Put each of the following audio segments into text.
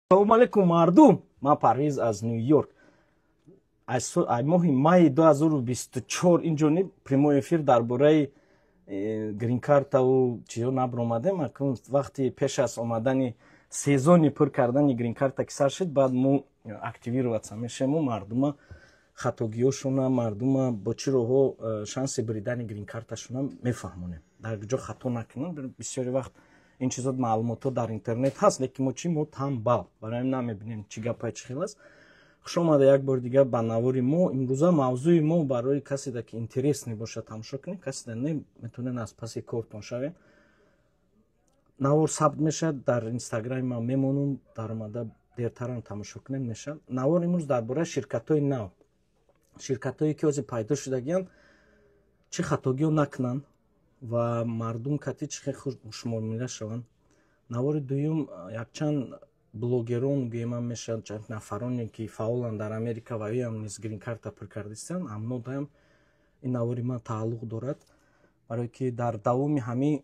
Салому алейкум, мардум! Ман Парвиз аз Ню Йорк. Аз моҳи майи 2024 инҷониб прямой эфир дар бораи гринкартаву чизо набаромадем. Акнун вақти пеш аз омадани сезони пур кардани гринкарта ки сар шуд, баъд мо активироваться мешавему, мардума хатогиёшона, мардума бо чӣ роҳҳо шанси буридани гринкарташона мефаҳмонем, дар ҷо хато накунанд. Бисёри вақт ин чизо маълумотҳо дар интернет ҳаст, лекин мо чӣ, мо тамбал, барои ҳамин намебинем, чӣ гапай, чӣ хел аст. Хушомада як бори дигар ба навори мо. Имрӯза мавзӯи мо барои каседа ки интересный бошад, тамошо кунед, каседа не, метавонед аз паси кортон шавед. Навор сабт мешавад, дар Инстаграми ман мемонум, даромада дертарам тамошо кунед мешавад. Навор имрӯз дар бораи ширкатҳои нав, ширкатҳое ки ҳозир пайдо шудагианд, чӣ хатогиҳо накунанд ва мардум кати чӣ хел хушмуомила шаванд. Навори дуюм, якчанд блогерон, гӯемам мешавад, чанд нафароне ки фаъоланд дар Америка ва ӯям низ гринкарта пур кардистанд, амнодаам ин навори ман тааллуқ дорад, барое ки дар давоми ҳамин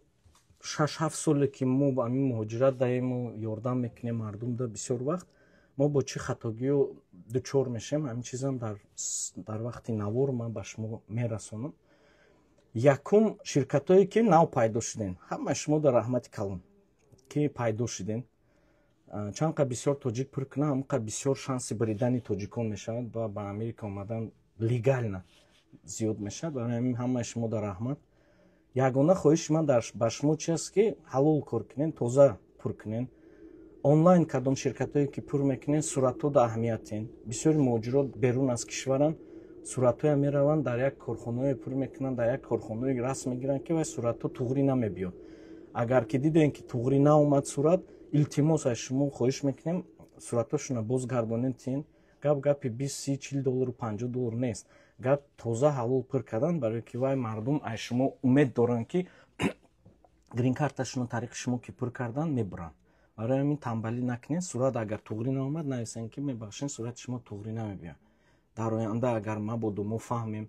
6-7 соле ки мо ба ҳамин муҳоҷират даему ёрдам мекунем мардумда, бисёр вақт мо бо чӣ хатогиҳо дучор мешавем, ҳамин чизам дар вақти навор ман ба шумо мерасонам. Якум, ширкатҳое ки нав пайдо шудем, ҳамаи шумо дар раҳмати калон ки пайдо шудем. Чанд қад бисёр тоҷик пур кунам, ҳамон қад бисёр шанси буридани тоҷикон мешавад ва ба Америка омадан легально зиёд мешавад. Барои ҳамин ҳамаи шумо дар раҳмат. Ягона хоҳиши ман ба шумо чи аст, ки ҳалол кор кунен, тоза пур кунен. Онлайн кадом ширкатҳое ки пур мекунен, суратҳо да аҳамиятен. Бисёри муҳоҷирот берун аз кишваранд, суратҳоя мераванд, дар як корхонаое пур мекунанд, дар як корхонаое расм мегиранд, ки вай суратҳо туғрӣ намебиёд. Агар ки дидем, ки туғрӣ наомад сурат, илтимос, аз шумо хоҳиш мекунем, суратҳошона бозгардонед тиен. Гап гапи 20, 30, 40 доллару 50 доллар нест, гап тоза ҳалол пур кардан, барое ки вай мардум аз шумо умед доранд, ки гринкарташонро тариқи шумо ки пур кардан, мебуранд. Барои ҳамин тамбалӣ накунед. Сурат агар туғрӣ наомад, нависен, ки мебахшед, сурати шумо туғрӣ намебиёд. Дар оянда агар мабодо мо фаҳмем,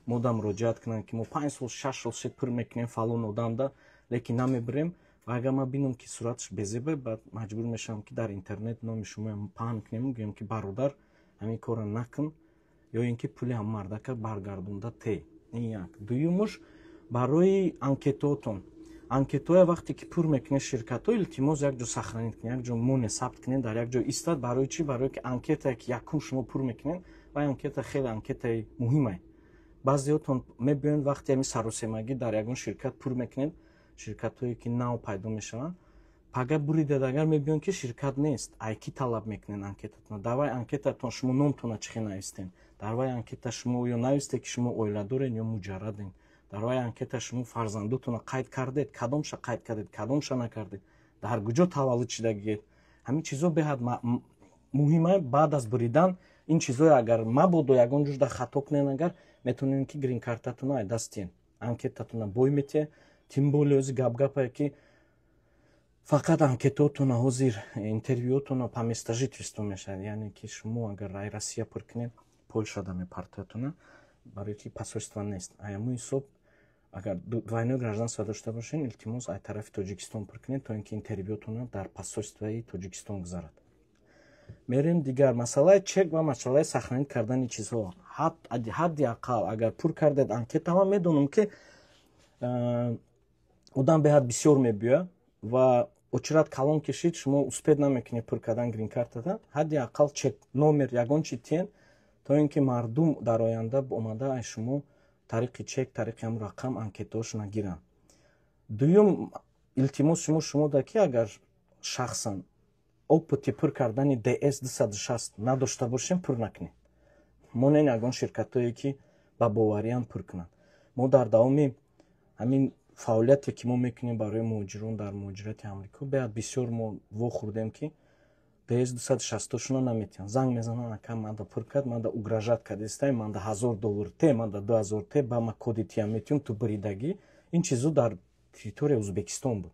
мода муроҷиат кунанд, ки мо 5 сол, 6 сол шед пур мекунем фалон одамда, лекин намебирем, ва агар ман бинам, ки сураташ безебе, баъд маҷбур мешавам, ки дар интернет номи шумо паҳн кунем, гӯем, ки бародар, ҳамин корро накун ё ин ки пули ҳам мардака баргардонда те. Ин як. Дуюмуш, барои анкетаотон. Анкетаоя вақте ки пур мекунед ширкатҳо, илтимос, як ҷо сохранить кунед, як ҷо моне, сабт кунед, дар як ҷо истад. Барои чӣ? Барое ки анкетае ки якум шумо пур мекунед, вай анкета хеле анкетаи муҳимае. Баъзеҳотон мебиёед, вақте ҳамин саросемагӣ дар ягон ширкат пур мекунед, ширкатҳое ки нав пайдо мешаванд, пага буридед, агар мебиён, ки ширкат нест, ай ки талаб мекунед анкетатон? Дар вай анкетатон шумо номтона чӣ хел навистем? Дар вай анкета шумо ё нависте, ки шумо оиладорен ё муҷарраден? Дар вай анкета шумо фарзандотонро қайд кардед, кадомша қайд кардед, кадомша накардед, дар куҷо таваллуд шидагиед? Ҳамин чизо беҳад муҳима. Баъд аз буридан ин чизое агар мабодо ягон ҷужда хато кунед, агар метавонед, ки гринкартатонро ай даст тиҳед, анкетатонро бой метиҳед. Тем более ози гапгапае, ки фақат анкетаотона, ҳозир интервюотона по месту жительства мешавад, яъне ки шумо агар ай Россия пур кунед, Польшада мепартоятона, барое ки посольство нест. Аямо ҳисоб, агар двойное гражданство дошта бошед, илтимос, ай тарафи Тоҷикистон пур кунед, то ин ки интервюотона дар посольствои Тоҷикистон гузарад. Мерем дигар масъалаи чек ва масъалаи сохранить кардани чизҳо. Ҳадди ақал агар пур кардед анкета, ман медонам, ки одам беҳад бисёр мебиёяд ва очередь калон кишид, шумо успеть намекунед пур кардан гринкартата. Ҳадди ақал чек номер, ягон чи тиен, то ин ки мардум дар оянда омада аз шумо тариқи чек, тариқи ҳам рақам анкетаҳошона гиранд. Дуюм, илтимос шумо да, ки агар шахсан опыти пур кардани ДС 260 надошта бошем, пур накунед. Монен ягон ширкатҳое, ки ба бовариам пур кунанд. Мо дар давоми ҳамин фаъолияте, ки мо мекунем барои муҳоҷирон дар муҳоҷирати Амрико, беҳад бисёр мо вохӯрдем, ки ДС 260-ошона наметиҳанд. Занг мезананд: «Ака, манда пур кард, манда угрожать кардистай, манда 1000 доллар те, манда 2000 те, ба ма коди тиям метиҳум, ту буридагӣ». Ин чизо дар территорияи Ӯзбекистон буд,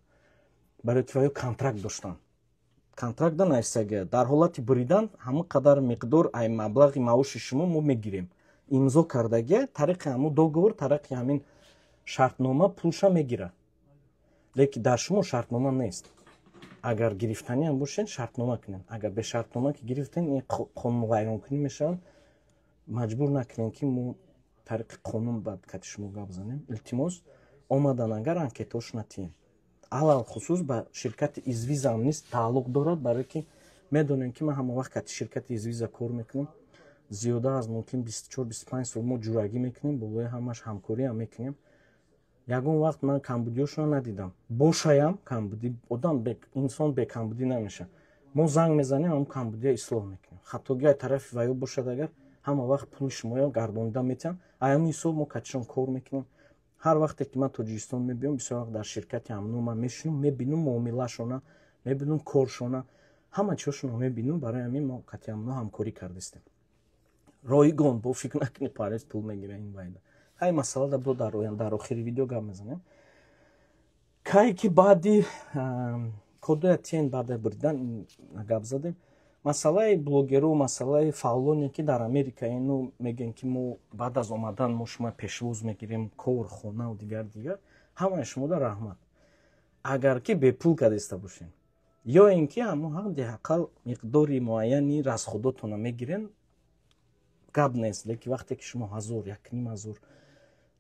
барои ки ваё контракт доштанд. Контрактда нависага: дар ҳолати буридан ҳамон қадар миқдор ай маблағи маоши шумо мо мегирем. Имзо кардагия, тариқи ҳамун договор, тариқи ҳамин шартнома пулша мегирад, лекин дар шумо шартнома нест. Агар гирифтаниам бошен, шартнома кунен. Агар бешартнома ки гирифтен, ин қонунвайронкунӣ мешаванд. Маҷбур накунем, ки мо тариқи қонун баъд кати шумо гап занем. Илтимос, омадан агар анкетаошона тиҳем. Алалхусус ба ширкати Извизам низ тааллуқ дорад, барое ки медонем, ки ман ҳама вақт кати ширкати Извиза кор мекунам. Зиёда аз мумкин 24-25 сол мо ҷурагӣ мекунем, болои ҳамаш ҳамкориам мекунем. Ягон вақт ман камбудиёшона надидам. Бошаям камбудӣ, одам, инсон бекамбудӣ намешавад. Мо занг мезанем, ҳамн камбудия ислоҳ мекунем. Хатогӣ тарафи ваё бошад агар, ҳама вақт пули шумоё гардонида метиҳам. Аями ҳисоб мо катишон кор мекунем. Ҳар вақте ки ман Тоҷикистон мебиём, бисёр вақт дар ширкати ҳамно ман мешинам, мебинам муомилашона, мебинам коршона, ҳама чизошонро мебинам. Барои ҳамин мо кати ҳамно ҳамкорӣ кардастем ройгон. Бо фикр накунед, Парвиз пул мегира, ин вайда. Ҳай масъала бо дар охири видео гап мезанем. Кай ки баъди кодоя тен баъда бридан гап задем. Масъалаи блогеру, масъалаи фаъолоне, ки дар Америка ину мегӯем, ки мо баъд аз омадан мо шумо пешвоз мегирем, кор, хонаву дигар дигар, ҳамаи шумода раҳмат. Агар ки бепул кардиста бошем ё ин ки ҳамо ҳадди ақал миқдори муайяни расходотона мегирен, гап нест. Лекин вақте ки шумо 1000, 1500,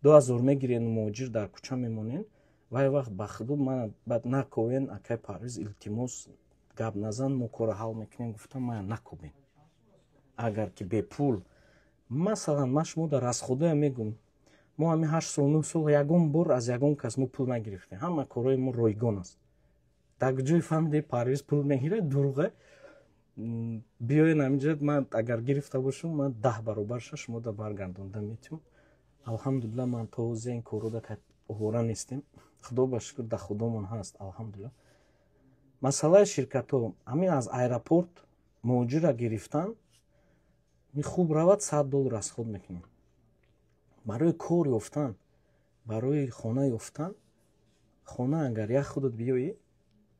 2000 мегирену муҳоҷир дар кӯча мемонен, вай вақт ба худо мана баъд наковен: «Акай Парвиз, илтимос, гап назан, мо корро ҳал мекунем», гуфтам, мая накобем. Агар ки бепул, масалан, ман шумо дар расходоя мегӯм, мо ҳамин 8 сол, 9 сол ягон бор аз ягон кас мо пул нагирифтем. Ҳама корҳои мо ройгон аст. Дар куҷое фаҳмиде, Парвиз пул мегирад? Дурӯға. Биёен ҳаминҷа, ман агар гирифта бошам, ман 10 баробарша шумо да баргардонда метиҳам. Алҳамдулилла, ман то ҳозир ин корро овора нестем. Худо ба шукр, дар худомон ҳаст, алҳамдулилла. Масъалаи ширкатҳо, ҳамин аз аэропорт муҳоҷира гирифтан, ми хуб равад, 100 доллар расход мекунем. Барои кор ёфтан, барои хона ёфтан, хона агар як худат биёӣ,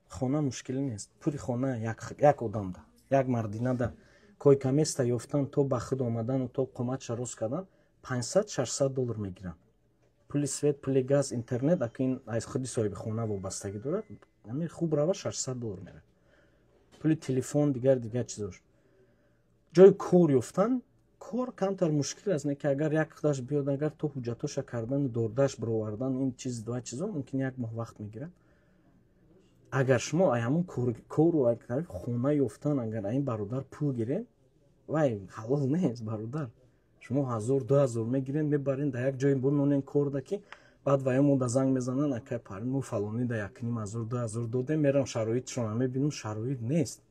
хона мушкилӣ нест. Пули хона як одамда, як мардинада койка-место ёфтан, то ба худ омадану то қоматша рост кардан 500-600 доллар мегиранд. Пули свет, пули газ, интернет ака ин аз худи соҳиби хона вобастагӣ дорад. Ами хуб рава, 600 доллар мерад. Пули телефон, дигар дигар чизош. Ҷои кор ёфтан, кор камтар мушкил аст, не ки агар як худаш биёд, агар то ҳуҷҷатоша кардану дордаш бировардан, ин чиз два чизо мумкин як моҳ вақт мегирад. Агар шумо ай ҳамун кору хона ёфтан, агар ин бародар пул гиред, вай ҳалол нест, бародар. Шумо 1000, 2000 мегирен, мебарен, дар як ҷое бимонен корда, ки баъд ваё мо да занг мезананд: «Акай Парвин, мо фалонӣ да 1500, 2000 додем». Мерам, шароитшона мебинам, шароит нест.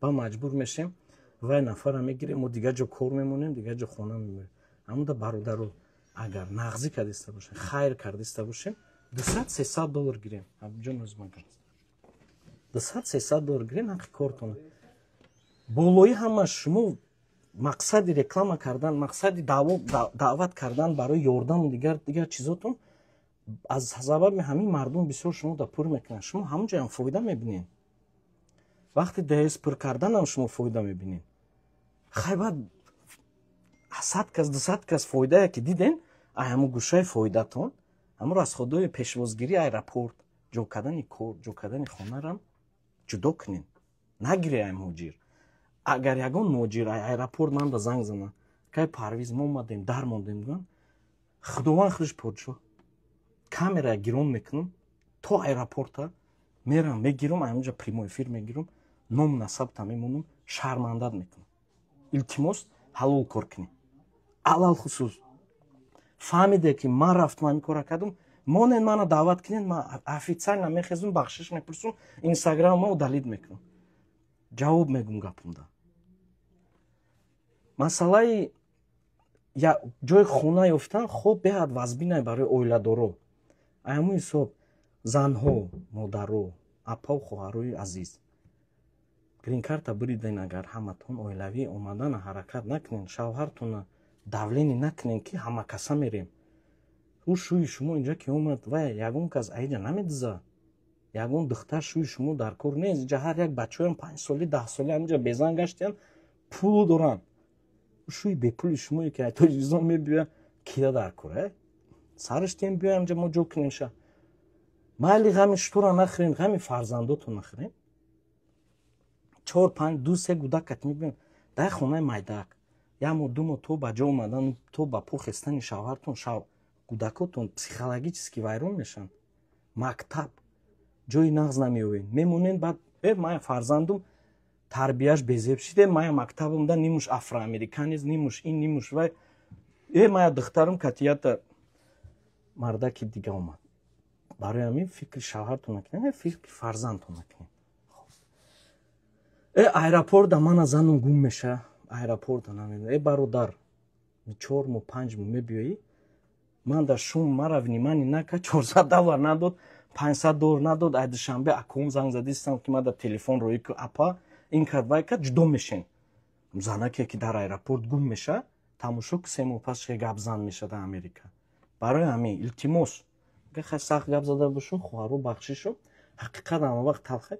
Ба маҷбур мешем, вай нафара мегирем, мо дигар ҷо кор мемонем, дигар ҷо хона мемонем. Ҳамуда, бародаро, агар нағзӣ кардиста бошем, хайр кардиста бошем, 200-300 доллар гирем. Ҷон, 200-300 доллар гирем, ҳаққи кортона. Болои ҳама шумо мақсади реклама кардан, мақсади даъват кардан барои ёрдаму дигар дигар чизотон, аз сабаби ҳамин мардум бисёр шумо да пур мекунанд. Шумо ҳамон ҷоям фоида мебинед. Вақти ДС пур карданам шумо фоида мебинед. Хай, баъд 100 кас, 200 кас фоидае ки диден, ай ҳамун гӯшаи фоидатон, ҳамун расходҳои пешвозгирии аэропорт, ҷо кардани кор, ҷо кардани хонарам ҷудо кунед. Нагире ай муҳоҷир. Агар ягон муҳоҷир ай аэропорт ман да занг зана: «Кай Парвиз, мо омадем, дар мондем», гӯянд, худованд худаш подшоҳ, камера гирон мекунам, то аэропорта мерам, мегирам, ҳаминҷа прямой эфир мегирам, ном насабта мемонам, шармандат мекунам. Илтимос, ҳалол кор кунӣ. Алалхусус фаҳмиде, ки ман рафтам, ҳамин кора кардам, монен, мана даъват кунед, ман официально мехезум, бахшиш мепурсум, Инстаграм ма удалить мекунам, ҷавоб мегум гапумда. Масъалаи ҷои хона ёфтан хоб беҳад вазбинай барои оиладоро. Ҳамун ҳисоб, занҳо, модаро, апау, хоҳарои азиз, гринкарта буриден, агар ҳаматон оилавӣ омадана ҳаракат накунен, шавҳартона давление накунен, ки ҳамакаса мерем. Ӯ шӯи шумо инҷа ки омад, вай ягон кас аиҷа намедиза. Ягон духтар шӯи шумо дар кор нест. Инҷа ҳар як бачаҳоям 5 соли, 10 соли ҳаминҷа безан гаштиян, пул доранд. Шӯи бепули шумое, ки Тоҷикистон мебиёяд, кида дар кор? Сараш тем, биёям инҷа, мо ҷо кунем ша. Майли, ғами шутура нахӯрен, ғами фарзандотон нахӯрен. Чор, панҷ, ду, се гудакат мебиён дар хонаи майдак, як моҳ, 2 моҳ то ба ҷо омадан, то ба по хестани шавҳартон, шав кӯдакотон психологически вайрон мешаванд. Мактаб ҷои нағз намеёбед, мемонед. Баъд мая фарзандум тарбияш безеб шид, мая мактабумда нимуш афроамериканец, нимуш ин, нимуш вай, мая духтарам катията мардаки дига омад. Барои ҳамин фикри шавҳартон накунед, фикри фарзандтон накунед. Аэропорта мана занум гум меша, аэропорта намедонам. Бародар, 4 моҳ, 5 моҳ мебиёӣ, ман дар шум мара внимание нака, 400 доллар надод, 500 доллар надод. Ай Душанбе аком занг задистам, ки ма дар телефон роӣ ку, апа ин кард, вай кард, ҷудо мешен. Занаке ки дар аэропорт гум меша, тамошо ки 3 моҳ пас ше гапзан меша дар Америка. Барои ҳамин, илтимос, хай сахт гап зада бошум, хоҳаро, бахшишу, ҳақиқат ҳама вақт талхе.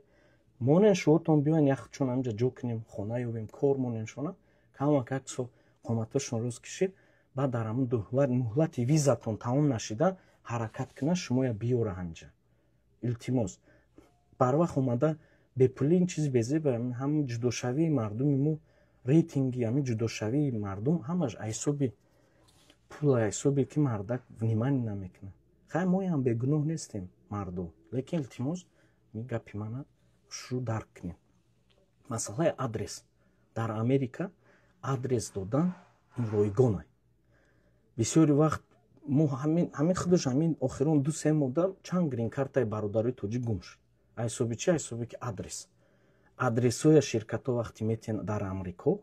Монен, шуотон биёен, як чун ҳаминҷа ҷо кунем, хона ёбем, кор монем, шона камакак со қоматошон рост кишид. Баъд дар ҳамун муҳлати визатон тамом нашида ҳаракат кунад, шумоя биёра ҳаминҷа. Илтимос, барвақт омада бепулӣ ин чизи безеба. Ҳамин ҷудошавии мардуми мо, рейтинги ҳамин ҷудошавии мардум ҳамаш ҳисоби пул, ҳисобе ки мардак внимание намекунад. Хай, моям бегуноҳ нестем, мардо, лекин илтимос, ин гапи мана шурӯъ дарк кунед. Масъалаи адрес: дар Америка адрес додан ин ройгон. Бисёри вақт мо ҳамин худаш ҳамин охирон 2-3 моҳда чанд гринкартаи бародарои тоҷик гум шуд. Ҳисоби чи? Ҳисоби ки адрес. Адресҳоя ширкатҳо вақте метиҳен дар Амрико,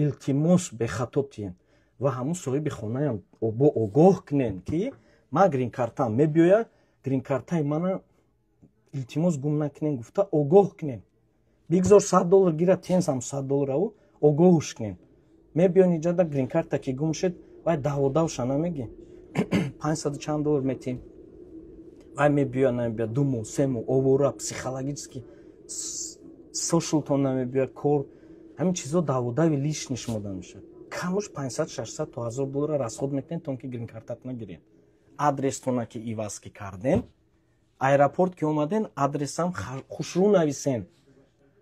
илтимос, бехато тиҳен ва ҳамун соҳиби хонаям бо огоҳ кунен, ки ман гринкартам мебиёяд, гринкартаи мана илтимос гум накунен гуфта огоҳ кунем. Бигзор 100 доллар гирад, тиҳен сам 100 доллараву огоҳуш кунем. Мебиён иҷада, гринкарта ки гум шуд, вай даводавша намеги, панҷсаду чанд доллар метиҳем. Вай мебиёяд, намебиёяд, 2 моҳ, 3 моҳ овора, психологически сошултон намебиёяд кор. Ҳамин чизо даводави лишний шумода мешавад. Камуш 500, 600 то 1000 доллара расход мекунед, то он ки гринкартатона гиред. Адрестона ки иваз ки кардем, аэропорт ки омаден, адресам хушрӯ нависен.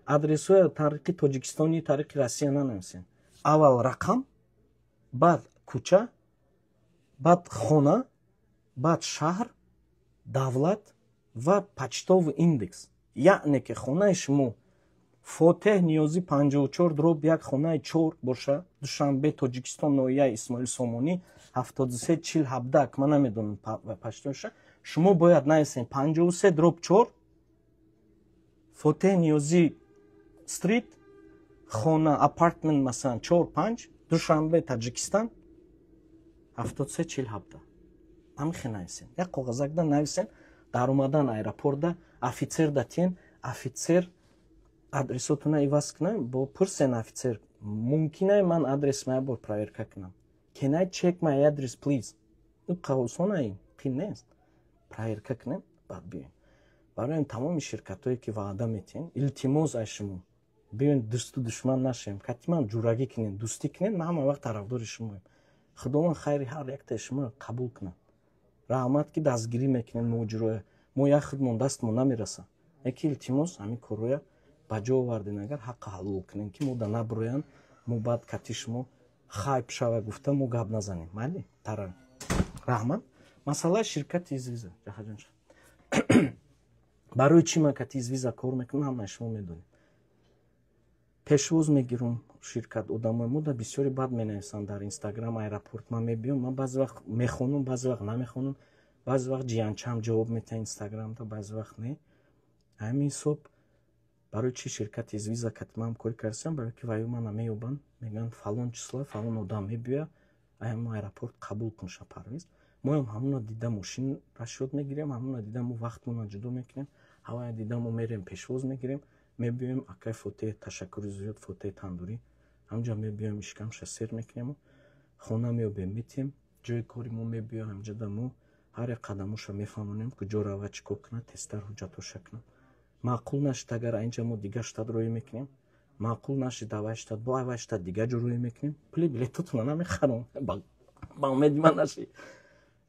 Адресҳоя тариқи Тоҷикистони, тариқи Россия нанависен. Аввал рақам, баъд кӯча, баъд хона, баъд шаҳр, давлат ва почтовый индекс. Яъне ки хонаи шумо Фотеҳ Ниёзӣ 54/1, хонаи 4 боша, Душанбе, Тоҷикистон, ноҳияи Исмоил Сомонӣ, 73 40 17, ман намедонам почтоша, шумо бояд нависем 53/4, Фотеҳ Ниёзӣ street, хона, apartment, масалан, 4, 5, Душанбе, Таҷикистон, 73 40 17. Ҳамихе нависем, як коғазакда нависем. Дар омадан аэропортда офицер датиен, офицер адресотона иваз кунам. Бо пурсен офицер: «Мумкинае ман адрес ма бор проверка кунам?» «Can I check my address, please?» Осона, қин нест. Проверка кунем, баъд биёем. Барои тамоми ширкатҳое ки ваъда метиҳен, илтимос аз шумо, биёен, дӯсту душман нашем, катиман ҷурагӣ кунем, дӯстӣ кунем. Ман ҳама вақт тарафдори шумоем. Худованд хайри ҳар яктаи шуморо қабул кунад. Раҳмат, ки дастгирӣ мекунем муҳоҷироя. Мо як худмон дастмон намерасад. Яки илтимос, ҳамин корҳоя ба ҷо овардем, агар ҳаққа ҳалол кунем, ки мо да набуроянд, мо баъд кати шумо хайб шава гуфта, мо гап назанем. Майли, тара, раҳмат. Масъалаи ширкати Извиза, ҷахаҷон, барои чӣ ман кати Извиза кор мекунам, ҳамаи шумо медонед. Пешвоз мегирум ширкат одамои мо да бисёре бад менависанд дар Инстаграм: «Аэропорт ман мебиём». Ман баъзе вақт мехонам, баъзе вақт намехонам, баъзе вақт ҷиянчаам ҷавоб метаҳ Инстаграмда, баъзе вақт не. Ҳамин ҳисоб, барои чӣ ширкати Извиза кати ман ҳамкорӣ кардастам? Барое ки ваю мана меёбанд, мегӯянд: «Фалон число фалон одам мебиёяд, аямо аэропорт қабул кун ша, Парвиз». Моям ҳамуна дида мошин расчёт мегирем, ҳамуна дида мо вақтмона ҷудо мекунем, ҳавая дида мо мерем, пешвоз мегирем, мебиёем. Акай Фотеҳ, ташаккури зиёд, Фотеҳи Тандурӣ, ҳамҷа мебиёем, ишкамша сер мекунему хона меёбем, метиҳем. Ҷои кори мо мебиёем, ҳамҷада мо ҳар як қадамоша мефаҳмонем, куҷо рава, чӣ кор кунад, тезтар ҳуҷҷатоша кунад. Маъқул нашид, агар инҷа мо дигар штат роҳӣ мекунем, маъқул нашид авай штат, бо авай штат дигар ҷо роҳӣ мекунем. Пули билетотона намехарам, ба умеди ман нашид,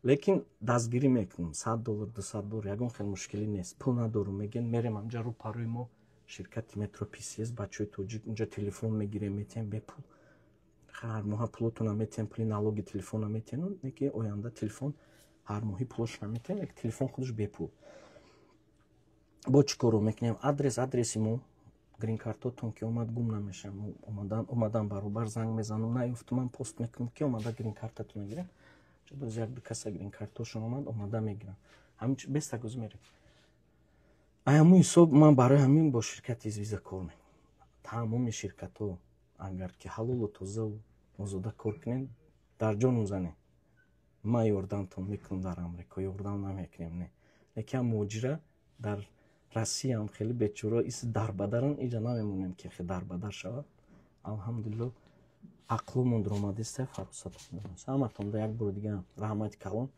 лекин дастгирӣ мекунем. 100 доллар, 200 доллар, ягон хел мушкилӣ нест. Пул надорум мегӯен, мерем ҳамҷа, рӯ парои мо. Ширкати Метро PCS, бачаҳои тоҷик, унҷа телефон мегирем, метиҳем бепул. Ҳар моҳа пулотона метиҳем, пули налоги телефона метиҳем, неки оянда телефон ҳар моҳи пулошона метиҳем, леки телефон худаш бепул. Бо чӣ корро мекунем? Адреси мо, гринкартотон ки омад, гум намешавам. Омадан баробар занг мезанам, наёфтум, ман пост мекунам, ки омада гринкартатона гирем. Боз як ду каса гринкартошон омад, омада мегирам. Ҳамин бестагоз мерем. Ай ҳамун ҳисоб ман барои ҳамин бо ширкати Извиза кор мекунам. Тамоми ширкатҳо, агар ки ҳалолу тозаву озода кор кунем, дар ҷону занем, ман ёрдамтон мекунам. Дар Амрико ёрдам намекунем, не, лекин муҳоҷира дар Россияам хеле бечора ис дарбадаран, иҷа намемонем, ки хе дарбадар шавад. Алҳамдулилло, ақлумон дуромадиста, фаросатон. Ҳаматонда як бори дига раҳмати калон.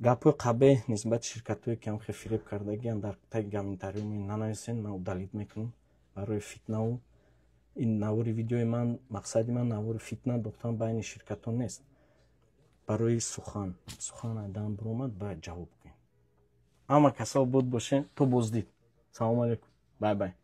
Гапҳои қабеҳ нисбати ширкатҳое, ки ҳам хе фиреб кардагиан, дар таги комментариёми нанависен, ман удалить мекунам. Барои фитнаву ин навори видеои ман, мақсади ман навори фитна дохтан байни ширкатҳо нест. Барои сухан айдан биромад, бояд ҷавоб кунем. Ҳама касо буд бошен, то боздид. Салому алейкум, bye bye.